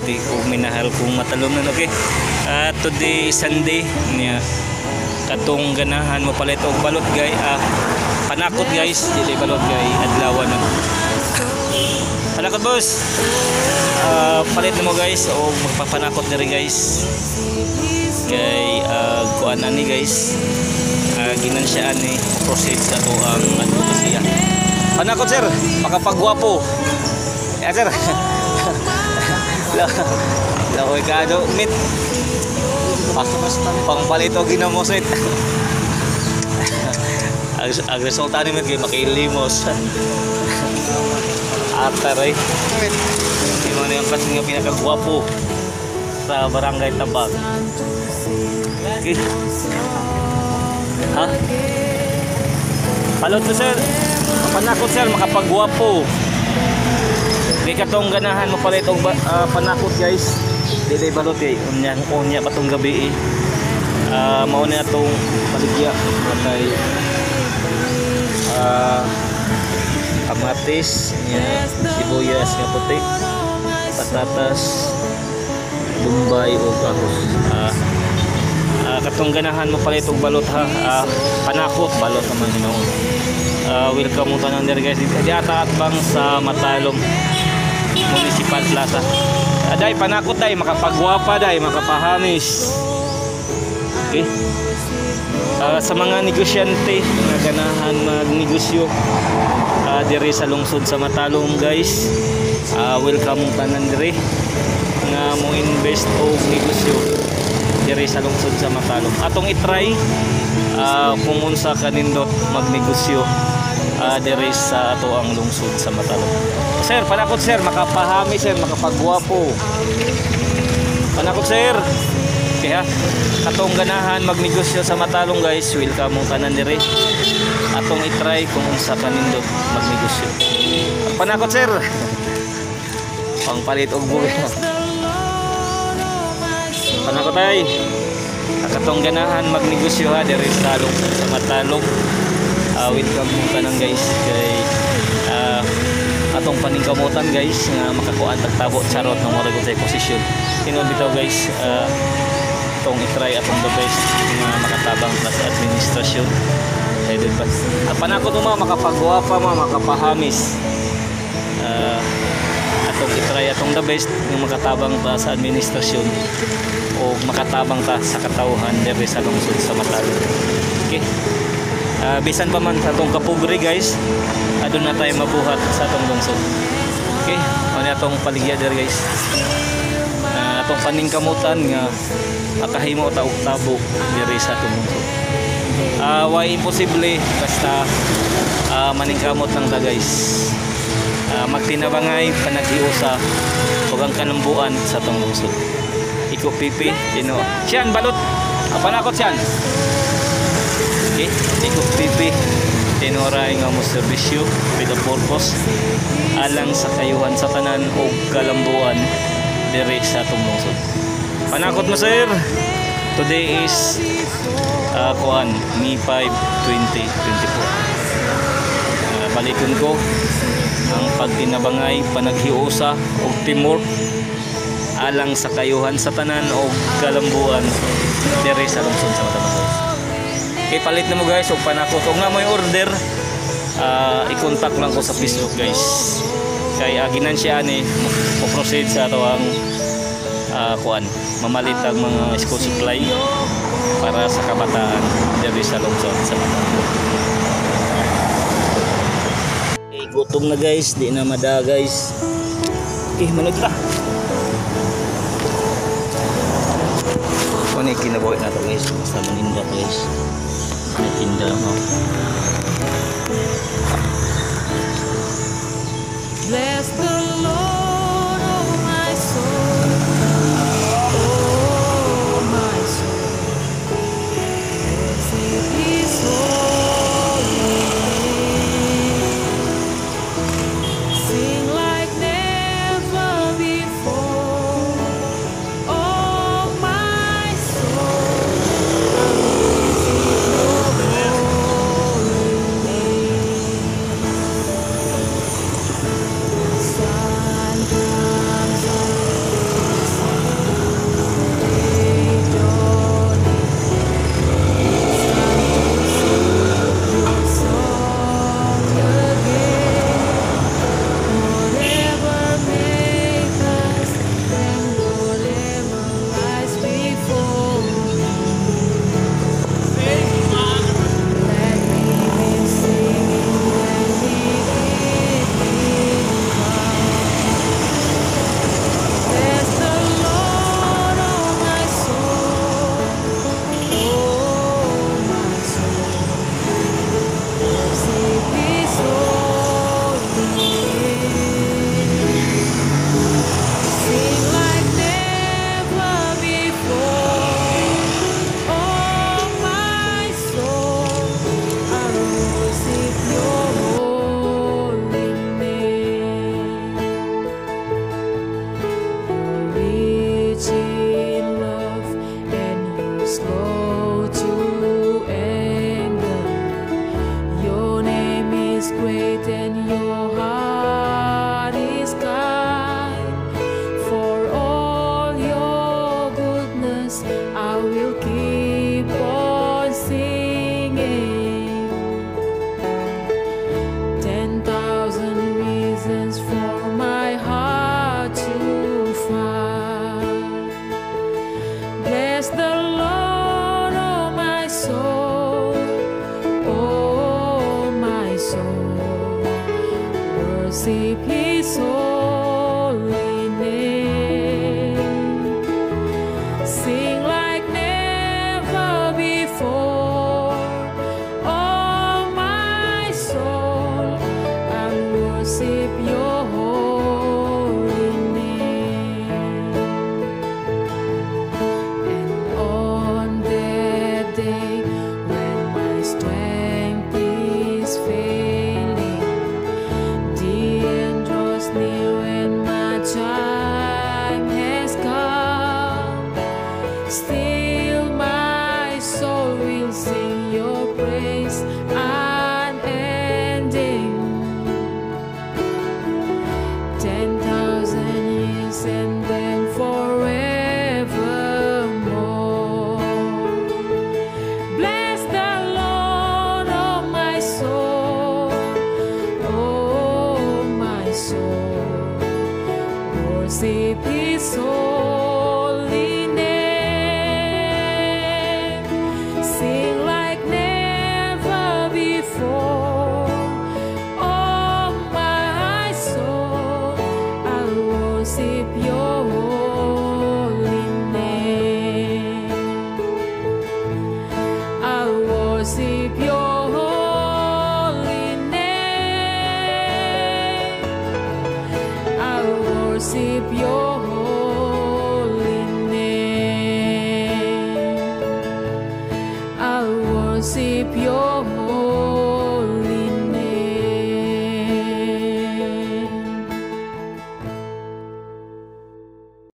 Di ko minahal kong matalomnon, okay? Today Sunday niya, katong ganahan mo palit og balot gay, panakot guys, dili balot gay adlaw nun. Panakot, boss. Palit na mo guys o magpapanakot diri guys. Kay kuan ani guys. Ginansyaan ni proceed sa to ang advocacy. Panakot sir, makapagwapo. Ya sir. Lakoy ka do mit. Pangpalit og ginamos mit. Ang resulta ni mit kay makilimos. Ataray. Imo na yung kasi nga pinakagwapo sa Barangay Tabag. Okay. Ha? Palot na sir. Panakot sir, makapagwapo. Di katong ganahan mo palit og panakot guys. Dili balot kay unya unya patong gabi eh. Mao na atong paligya matay kamatis, nya sibuyas nga puti, patatas, bombay ug ahos. Katong ganahan mo palit og balot ha, panakot balot naman hinuon. Welcome mo tanan diri guys. Di ata atbang sa Matalom Municipal Plaza. Aday panakot day, makapagwapa day, makapahamis. Okay. Sa mga negosyante nga ganahan magnegosyo diri sa lungsod sa Matalom guys, welcome mong tanan diri nga mo invest og negosyo diri sa lungsod sa Matalom. Atong i-try kung unsa kanindot magnegosyo diri sa ato ang lungsod sa Matalom. Sir, panakot sir, makapahami sir, makapagwapo. Panakot sir. Kaya katong ganahan magnegosyo sa Matalom guys, welcome mong tanan diri. Atong i-try kung unsa kanindot magnegosyo. Panakot sir. Pangpalit og buhi. Panakot ay. Katong ganahan magnegosyo ha diri sa lungsod sa Matalom. Welcome mong tanan guys kay atong paningkamutan guys nga makakuan tagtabo charot ng murag unsay posisyon. Tinuod bitaw guys, atong i-try atong the best nga makatabang ta sa administrasyon. Headed pa. Panakot mo makapagwapa ma makapahamis. Atong i-try atong the best nga makatabang ta sa administrasyon o makatabang ta sa katawhan diri sa lungsod sa Matalom. Okay. Bisan pa man sa atong kapobre guys, aduna tayo mabuhat sa atong lungsod. Okay, ano atong paligya diri guys. Atong paningkamutan nga makahimo ta og tabo diri sa atong lungsod. Why imposible basta maningkamot lang ta guys. Magtinabangay panaghiusa ug ang kalambuan sa atong lungsod. Iko pipi Tino. Siyan balot. Panakot siyan. Okay, iko pipi tinuray nga mo serbisyo with a purpose alang sa kayuhan sa tanan og kalambuan diri sa atong lungsod. Panakot mo sir. Today is kuan May 5, 2024. Balikon ko ang pagtinabangay panaghiusa og teamwork alang sa kayuhan sa tanan og kalambuan diri sa lungsod sa Matalom. Okay, palit na mo guys og panakot. Og na mo order, i-contact lang ko sa Facebook guys. Kay ginansya ani mo proceed sa ato ang kuan mamalit ang mga school supply para sa kabataan diri sa lungsod sa Matalom. Okay, gutom na guys, di na mada guys. Okay, manog ta. Kuan kinabuhi na to guys, basta maninda guys. May tinda mo. Bless the Lord, oh my soul, oh my soul. Blessed His holy name. Sing like never before, oh my soul. Praise His holy name. is great and your heart is kind. For all your goodness, I will keep on singing. 10,000 reasons for my heart to find. Bless the Lord, oh my soul, oh my soul. Worship His holy name. Sing like never before, oh my soul, I worship Your holy name. And on that day when my strength is failing, the end draws near and my time has come. Still, my soul will sing Your praise unending. 10,000 years and then forevermore. Bless the Lord, oh my soul, oh my soul. Worship His holy name. Sing like never before. Oh my soul, I worship Your holy name. I worship Your holy name. I worship Your holy name. I worship Your